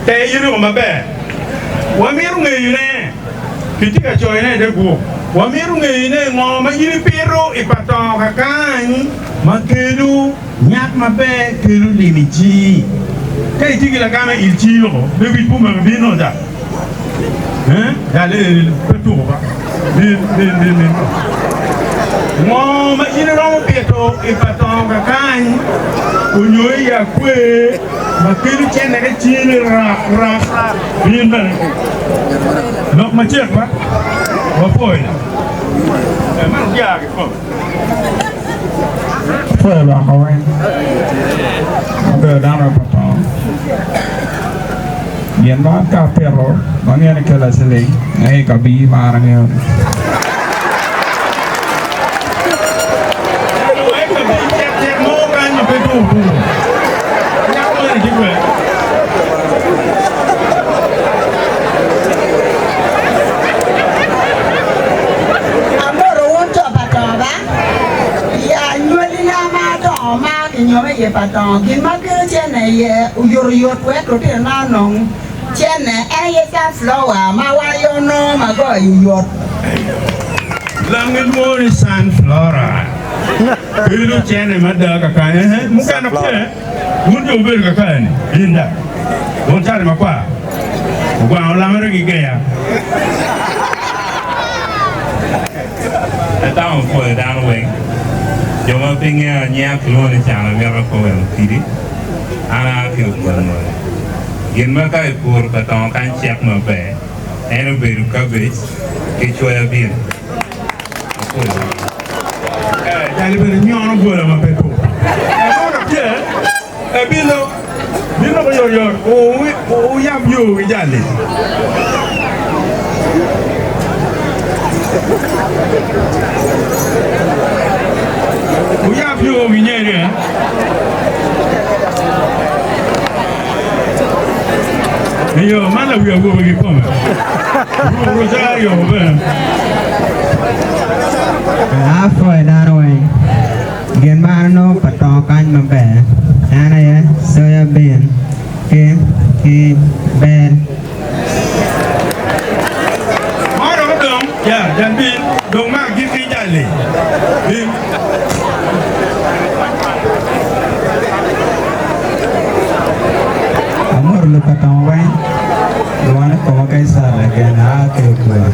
Ter in woko maber. Wamito ngeyone. Kitye ka coyone i te buk. Wamito ngeyone ngo ma in ipito i pa to kakany ma kelo nyak maber, kelo lim i cii. Ka itye ki lagam i il cii woko, lewic pe omaki bin nongo ca. Eh, jal eni pe tuko ba. Bin, bin, bin, bin. Ngo ma in iromo pito i pa to kakany onyo i akwer ma kelo cente ki cini rak rak bin bene lok macek ba wapwoyo eh, man odia ki kom. Apwoyo lwak weng mabedo dano me Patongo. Gin ma an ka apito ma angeyo ni kela ciling aye i kabir ma an angeyo ni. Amoto wun jo pa tongo ba, ya anywalina ma adongo ma kinyome iye pa tongo, gin ma kelo cene iye oyotoyot wek lutinona onong cene en aye sunflower ma wan aye onongo ma goyo oyot. Langi lwongo ni sunflora. Kelo cene mada kakany. Ehe, mukene pe. Wun jo wubedo kakany-ni, in da. Wun cali makwar. Ogwang olamere ki geya. Atamo pwoyo dano weng. Jo ma pe ngeya nyinga kilwongo ni Cana Mito Kowen Okidi. An aa ki Ogwalmole. Gin ma ka ipuro pa tongo kany cek maber. En obedo kabej ki coya bin. Apwoyo wigi. Eh, jali bene nyono bwola ma pe tur. Ento ka tye, ebino, bino oyotoyot, wuyab yo ki jali. Wuyab yo ki nyeri, eh. Iyo, man lawi awobe kikome. Rosario bene. Apwoyo dano weng. Gin ma an anongo pa tongo kany maber en aye soya bean ki ki bel. Ma dok odong, ya, jal bin, dong ma agikki jal-li. Bin. Amoto lub pa tongo weng, lwongo ni koma Kaisar lagen aa ki i Ogwel.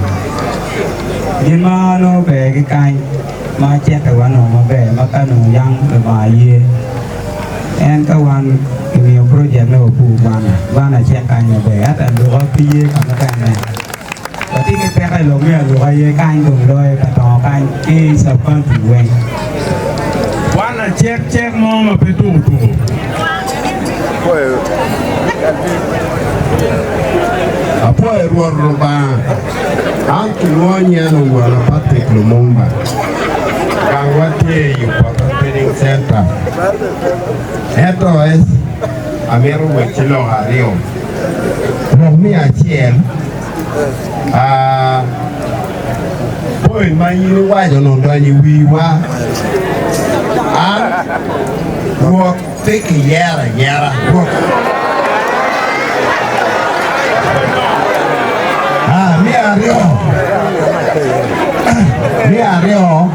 Gin ma onongo ber ki kany ma cente wa nongo maber ma ka nongo yang Lubanga ye en ka wan kimiyo project me wapur gwana, gwana cek kany maber ento aluka pe ye ka mukene. Watye ki peko i lok me aluka aye kany dong loyo ka tongo kany ki i sub county weng. Wan lacek cek mo ma pe tuko tuko. Apwoyo Rwot Lubanga, an kilwongo nyinga ni Wona Patrick Lumumba, gangwa tye i Opoto Training Center. Ento amito wecci lok aryo. Lok me acel, point ma in iwaco-ni odonyo i wiwa. An Rwot pe kiyero ayera. Rwot. Me aryo, me aryo,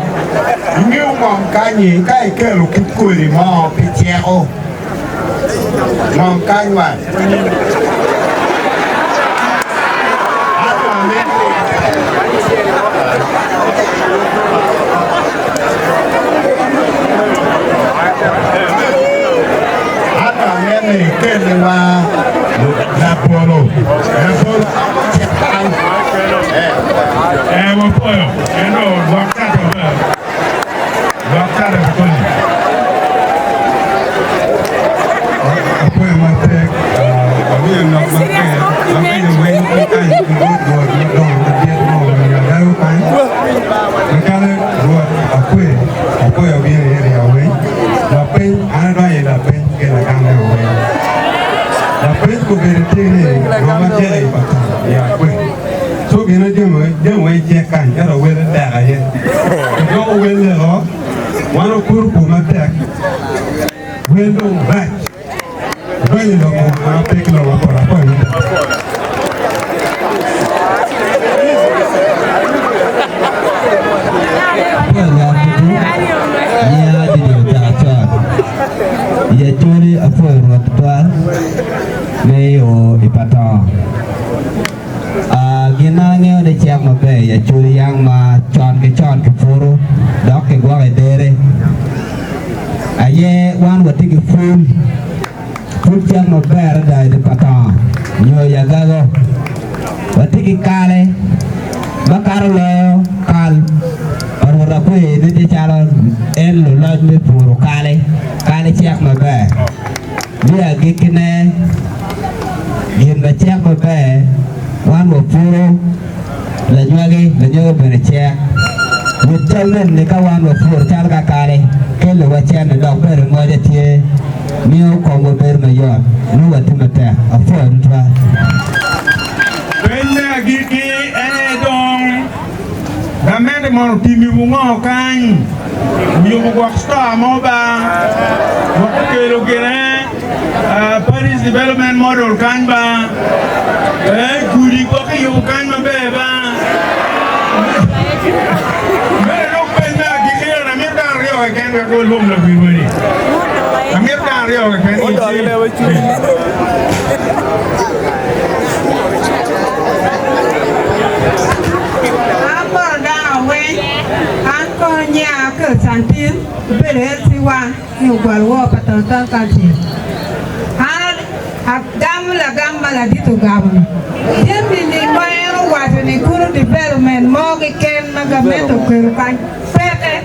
ingeyo ngom kanyi ka ikelo kit kodi mo pi ceko. Ngom kany wa. Ento amito ni ikelliwa labolo. Labolo cek kany. Ee, wapwoyo. Ento lwak cato bene. Lwak cato kikome. Apwoyo matek, awinyo lok maber, apenyo weng ki kany ki bot Rwot madongo madit mo i agalo kany, macalo Rwot akwe, apwoyo bino i area weng, lapeny, an adonyo i lapeny ki lagam me weng. Lapeny kobedo tye ni ngo ma cek i pa i akwe. Co gine jami jami weng cek kany ento wele tek aye. Dok wele o wan okuru bur matek wel dong rac. Odonyo i lobo ma pe ki lobo apol apol matek. Acholi apwoyo Rwot tutwal me o i Patongo. Gin ma angeyo ni cek maber i Acholi yang ma con ki con kipuro dok kigwoko i dere aye wan watye ki pul. Pul cek maber adada i dye Patongo nyo i Agago. Watye ki kale makato loyo kal pa Rwot Akwer ni tye calo en luloc me puro kale, kale cek maber. Me agikkine, gin ma cek maber wan wapuro lanywagi, lanywagi bene cek. Wit cal meno-ni ka wan wapuro calo kakale, kelliwa cente dok bene moce tye, miyo komwa bedo mayot, nongo watye matek. Apwoyo tutwal. Peny me agikki en aye dong, Gamente mono otimiwu ngo kany? Oyubo gwok store mo ba? Gwok okelo gine Parish Development Model kany ba? Gudi gwok kiyubo kany maber ba? Meno dong peny me agikki eno amito dano aryo keken wek walwong lawiwa ni. Amito dano aryo keken. An kono dano weng, an kono nya akel cantin, abedo LC1 me ogwal wor pa Town Council. An agamo lagam ma ladit ogamo-ni. Jami-ni ma en owaco ni kunu development mo keken ma gamente okelo kany peke.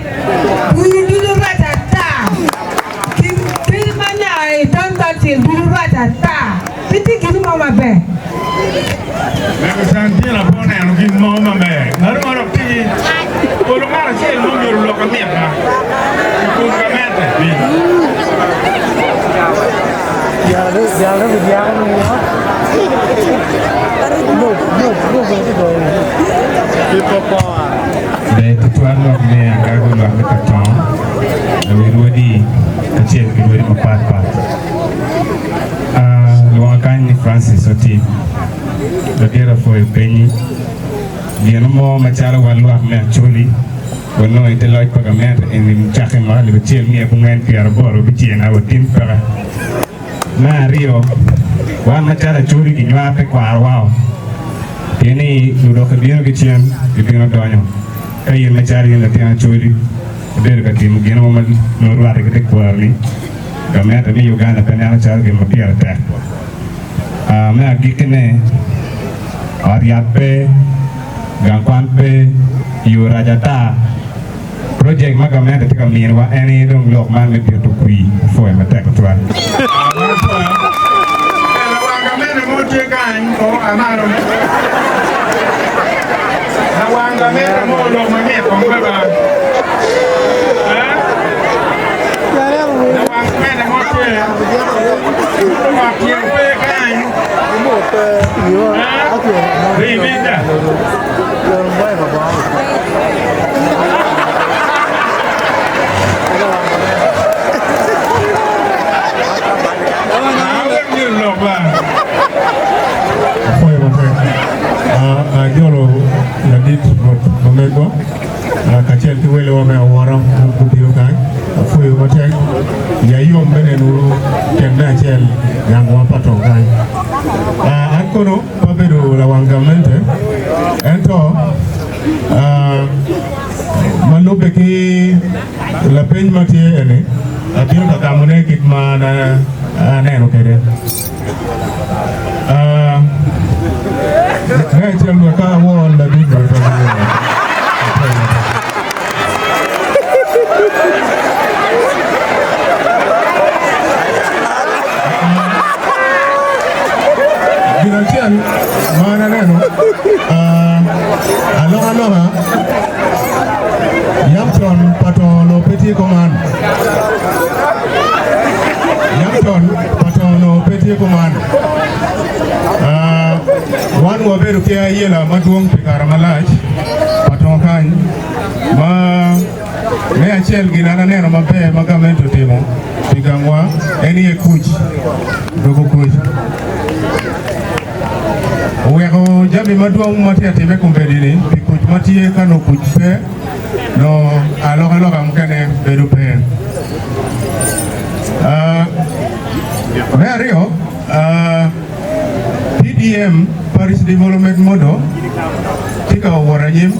Bur ducu rac ata. Kit ma nya i Town Council ducu rac ata. Pe tye gin mo maber. Mego Santina pe oneno gin mo maber. Ngat mo dok tye ki olo ngat acel ma myero olok amita i kom gamente. Ber tutwal lok me agago lwak me Katongo, lawi rwodi kacel ki rwodi mapatpat. Lwonga kany ni Francis Otim. Ladit apwoyo penyi. Gin mo macalo wan lwak me Acholi wanongo ite loc pa gamente eni mucakke mwaka alip acel miya abongwen pyeraboro abicel awa tin peke. Me aryo, wan macalo Acholi kinywaro tekwarowa o pien ni ludoki bino ki cen gibino donyo ka in macalo in latin Acholi ibedo ka timo gin mo ma nongo rwate ki tekwaroni. Gamente me Uganda pe neno calo gin ma pire tek. Me agikkine, ot yat pe, gang kwan pe, yo rac ata. Projek ma gamente tye ka miniwa en aye dong lok man me pito kwir opwoyo matek tutwal. Apwoyo matek. Ajolo ladit Rwot ma megwa kacel ki welewa me awora ma gubino kany. Apwoyo matek. Iya yom me nenowu tyen me acel gangwa pa tong kany. An kono pe abedo lawang gamente ento ma lubbe ki lapeny ma tye eni abino ka gamone kit ma aneno kwede. Me acel wek awor ladit Gin acel ma an aneno, alokaloka yam con pa to onongo pe tye kuman. Yam con pa to onongo pe tye kuman. Wan wabedo ki ayela madwong pi kare malac pa to kany ma me acel gin an aneno maber ma gamente otimo pi gangwa en aye kuc, dwogo kuc. Oweko jami madwong ma tye ka timme kombeddi-ni pi kuc ma tye ka nongo kuc pe nongo alokaloka mukene bedo pe. Me aryo, PDM, Parish Development Model, tye ka wot anyim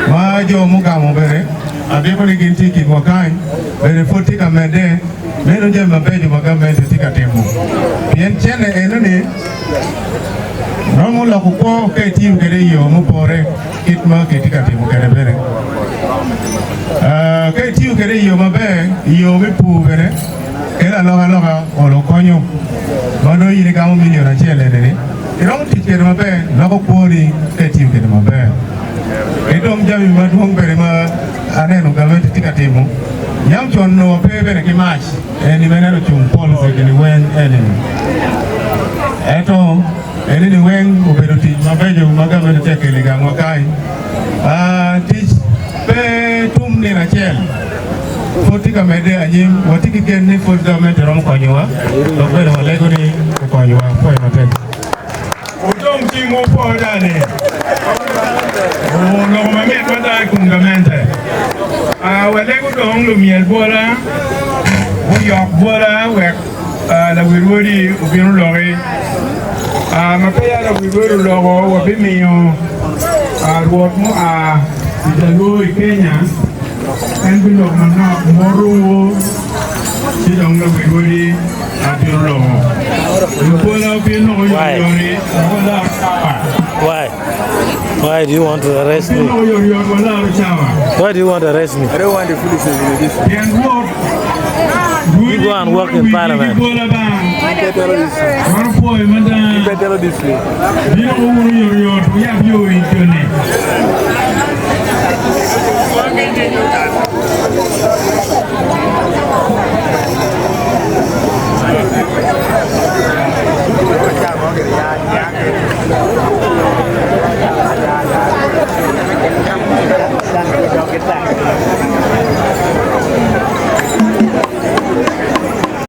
ma jo mugamo bene abyeko ni gin tye i kinwa kany bene pwod tye ka medde. Meno jami mabeco ma gamente tye ka timo pien cene enoni romo loko kwo ka itiyo kwede i yo mupore kit ma kitye ka timo kwede bene. Ka itiyo kwede i yo maber i yo me pur bene kelo alokaloka olo konyo ma nongo in igamo milion acel eni-ni iromo tic kwede maber loko kwoni ka itiyo kwede maber. Ki dong jami madwong bene ma aneno gamente tye ka timo yam con onongo wape bene ki mac eni ma ineno ocung pol eni weng eni-ni ento eni-ni weng obedo tic mabeco ma gamente tye ka kelo i gangwa kany. Tic pe tum nino acel pud tye ka medde anyim watye ki gen ni pud gamente romo konyowa dok bene walego ni okonywa. Apwoyo matek. Wudong cingwu wupwo dani. Oloko mamit mada i kom gamente. Walego dong lumyel bwola guyok bwola wek lawi rwodi obin oloki. Ma peya lawi rwodi oloko, wabimiyo rwot mua i Jaluo i Kenya en bilok manok moto ci dong lawi rwodi bino loko. Lubwola obin loko oyotoyot wek walaro cawa. Why? Why do you want to arrest Obin me? loko oyotoyot walaro cawa. Why do you want to arrest me? I don't want the foolishness in this. Pien Rwot You go and work in parliament. Bwola ba. Wan opwoyo mada. Bino wunu oyotoyot wuyab yo i joni.